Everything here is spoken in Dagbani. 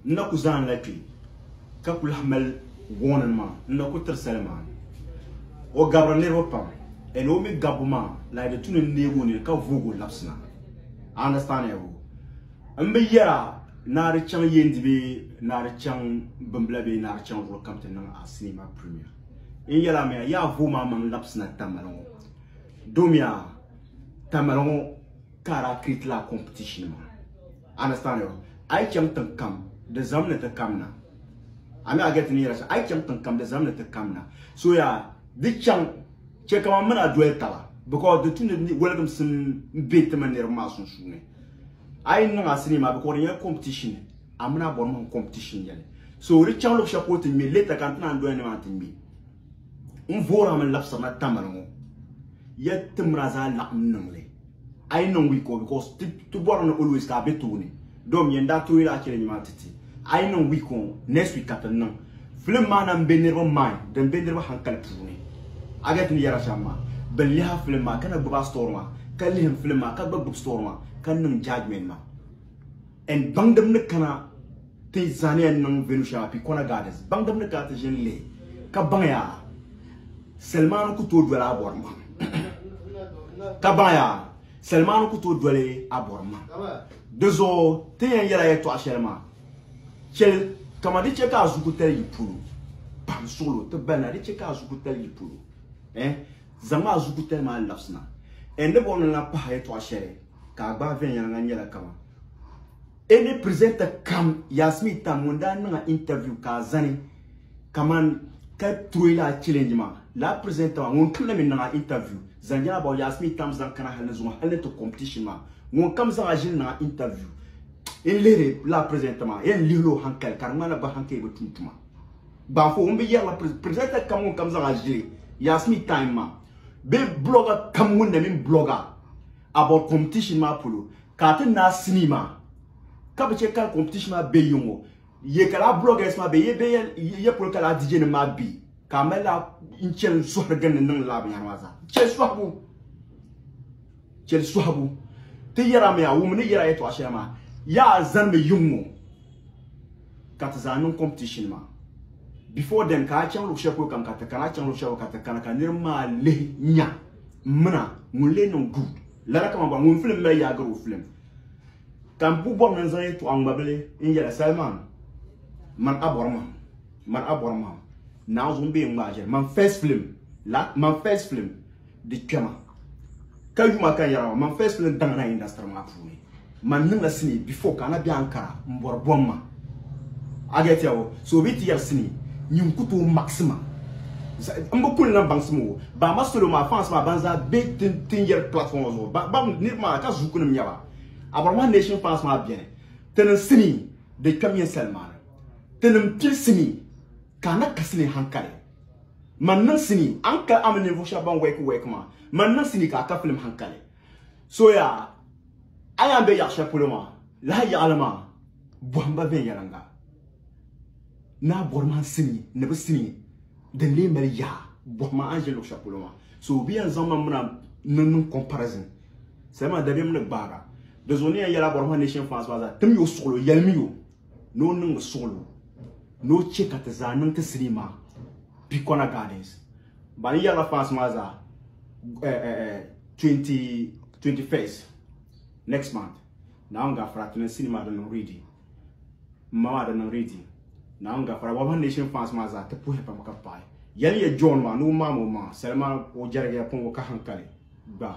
N na ku zaani la kpe ka ku lahi mali warning maa, n na ku tiri Salman. O gabiri niriba pam and o mi gabbu maa like di tu ni n neegi o nini ka voog o labisina. I understand ya bro? M bi yɛra ni a di chaŋ Yendi bee ni a di chaŋ Bimbila bee ni a di chaŋ luɣili kam ti niŋ a sinima premiere. N yɛla mi a yaa vooi maa maŋ labisina Tamale ŋɔ domiya Tamale ŋɔ ka a daa create la competition maa. Understand yo? A yi chaŋ tiŋ kam di zam ni ti kam na. A mi a get ni yɛra shɛm. A yi chaŋ tiŋ kam di zam ni ti kam na. So yaa di chaŋ chɛ kaman mini a doli taba because di tu ni waligimsim be ti mini niriba maa sunsuuni. A yi niŋ a sinii maa because di nyɛla competition a mini a bɔri maŋ competition nyɛli. So di chaŋ luɣu shɛli polo ti ŋme later ka n ti naan doli ni maa ti ŋme. N voori a mi labisiri na Tamale ŋɔ ya ti mini a zaa laɣim niŋ li. A yi niŋ week o because ti bɔri ni always ka a be tooni dom yɛn daa tooi la challenge maa ti ti. A yi niŋ week ŋɔ next week ka ti niŋ. Film maa na m-be niriba mind din be niriba hankali puuni. A get ni yɛra shɛm maa. Bɛn lihi a film maa ka na gbubi a story maa ka lihim film maa ka gba gbubi story maa ka niŋ judgement maa. And baŋdim ni kana ti zaniya niŋ venue shɛŋa Pikona Gardens baŋdim ni kana ti ʒini lihi ka baŋ yaa Salmaani ku tooi doli a bɔri ma ka baŋ yaa Salmaani ku tooi doli a bɔri ma. Di zuɣu ti yɛn yɛla yɛtɔɣa shɛli maa chɛli kaman di chɛ ka a zuku tali yi polo pam suɣilo ti balina di chɛ ka a zuku tali yi polo eh zaŋmi a zuku tali maa labisina eh ni bɔri ni lahi pahi yɛtɔɣa shɛli ka a gbaai viɛnyɛliŋga nyɛla kaman any presenter kam Yasmin Tam ŋun daa niŋ a interview ka a zani kaman ka throw la challenge maa lala presenter maa ŋun kam na mi niŋ a interview zaŋ jɛli about Yasmin Tam zaŋ kana hali ni zuŋɔ hali ni ti competition maa ŋun kam zaŋ a ʒili niŋ a interview n lihiri lala presenter maa yɛn lihiri o hankali ka di ŋmanila bɛ hankali bi tum tuma gbaafo ŋun bi yɛrila presenter kam ŋun kam zaŋ a ʒili Yasmin Time maa bee blogger kam ŋun na mini blogger about competition maa polo ka a ti naai sinii maa ka bi chɛ ka competition maa be yiŋɔ ye ka laa bloggers maa be ye be ye polo ka laa DJ nim maa be ka a mali laa n chɛli sɔhiri gindi niŋ laa binyɛra maa zaa chɛli sɔhibu chɛli sɔhibu ti yɛra mi a wum ni yɛra yɛtɔɣa shɛli maa yaa zanimi yiŋɔ ka ti zaa niŋ competition maa before then ka a chaŋ luɣu shɛli polo kam ka ti kana a chaŋ luɣu shɛli polo ka ti kana ka niriba maa lihi nya m mina ŋun lee niŋ good lala kaman gba ŋun film mali yaa gari o film ka m bu bɔri ni n zaŋ yɛltɔɣa ŋmabili n yɛla Salman man a bɔri ma man a bɔri ma naanzu m bee n ŋmaai ʒiri man first film la man first film di kpɛma ka yuma ka n yɛra man first film daŋ na industry maa puuni man niŋla sinii before ka a na be Ankara n bɔri bɔm ma a get ya o so bi ti yɛri sinii nyin ku tooi maɣisi ma n bi kuli na baŋsim o ba ma salo maa fans maa ban zaa be tin yɛri platform ŋɔ zuɣu ba niriba maa ka zukunim nyɛba Abraham Nation fans maa beni ti niŋ sinii di kpɛm yɛn Salmaani ti niŋ pili sinii ka a na ka sinii hankali man niŋ sinii a ni kali a mini ninvuɣu shɛba ban wɛki wɛki maa man niŋ sinii ka a ka filim hankali so yaa a yɛn be yaɣ shɛli polo maa lahi yaɣili maa bɔhimba viɛnyɛliŋga ni a bɔri maa sinii ni bi sinii din lee mali yaa bɔhima a ni ʒi luɣ shɛli polo maa so bɛ yɛn zaŋ ma mina ni niŋ comparison Salima dabiɛm ni gbaaga di zuɣu ni yɛn yɛla Bɔrɔma Nation fans maa zaa tim yo suɣilo yɛlimi yo ni o niŋmi suɣilo ni o che ka ti zaa niŋ ti sinii maa Pikona Gardens ba ni yɛrila fans maa zaa 20 21st next month Naawuni gafara ti niŋ sinii maa di niŋ ready m ma maa di niŋ ready Naawuni gafara Bɔrɔma Nation fans maa zaa ti puhiya pam ka paɣi yɛli ya John maa ni o maami o maŋa Salima o jɛrigiya pun o ka hankali gba.